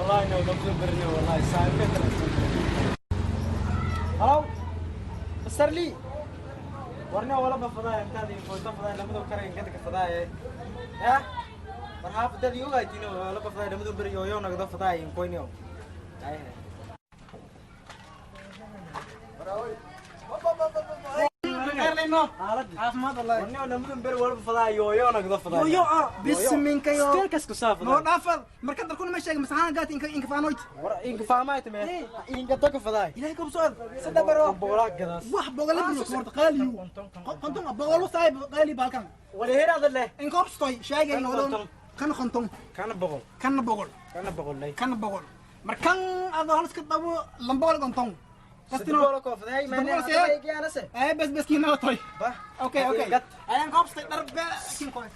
Wallahi no gabdho berni, wallahi saaxiibka kale. Hello, Mr. Lee. Warna wala ba fadaa intaad ii foto fadaa lamadu kare ingada ka fadaa ya war xaafadada yogaaytino wala ba fadaa lamadu beri yooyo nagdo fadaa in koyniyo ay. Caafimaad wallahi. Warna lamadu beri wala fadaa yooyo nagdo fadaa. Yo ah bisminka yo. Steelkas ku saafada. Noo dhaafal marka darkuna ma sheegay masaxaan gaat inka inka faanoyt. War inka faamaayt me inka toka fadaa. Ilaahay ka soo sadda baro. Boqolaa gadaas. Wax boqol bilo horta qaaliyu konton boqol saay qaali balkan. Wala heeraada leh. Inka obstoy sheegay noolon kan 50. Kana 100. Kan 100. Kana 100 leh. Kan 100 markan adoo haliska dabo lambool 50. Kastino ko faday ma ne. Ay bas bas kiina toy. Bah. Okay. Ayaan ka obstay dhar be kin koy.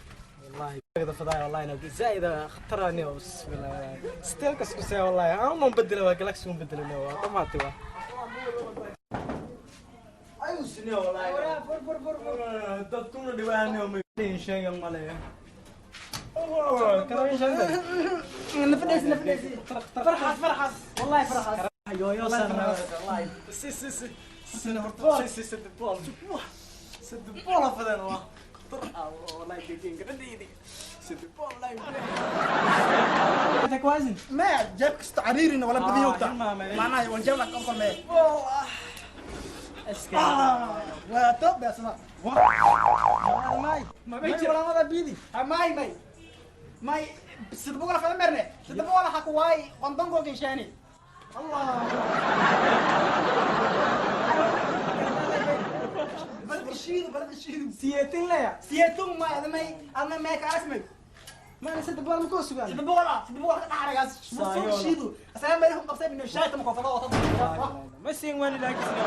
والله كذا فضايا، والله انا زايد خطراني، بسم الله ستيل كسكسي، والله انا ما مبدل جالكسي مبدل ما تبغى ايو سنه والله فر فر فر فر dadkuna dhibaanay ma sheegan maleeya كلام sheegay. Nafadheesi nafadheesi farxas farxas wallahi farxas. Yo yo sana wallahi si si si si si si bol si bol afadan waa والله دقيقة قديدي سيدي والله تكوازن. Ma jeeb kasta cariirina wala badiyo ogta. Hilmaamay. Macnaha waan jeeb lak qofka mee. اسكت. Waa top beesna. ماي Ma ماي ولا ماذا بيدي. May may may 600 fada merne 600 ha ku waay 50 ko gishani Allah balad shiidu balad shiidu. سيتين لا. Siyatun ma adamay adna may ka asmay. ما انا سيد بول مكو سugaan. 600 600 ka dhaxaragaas soo shiidu asaa meel ku qabsay min shaata ma ko fada oo ما سين وين لاكسنا.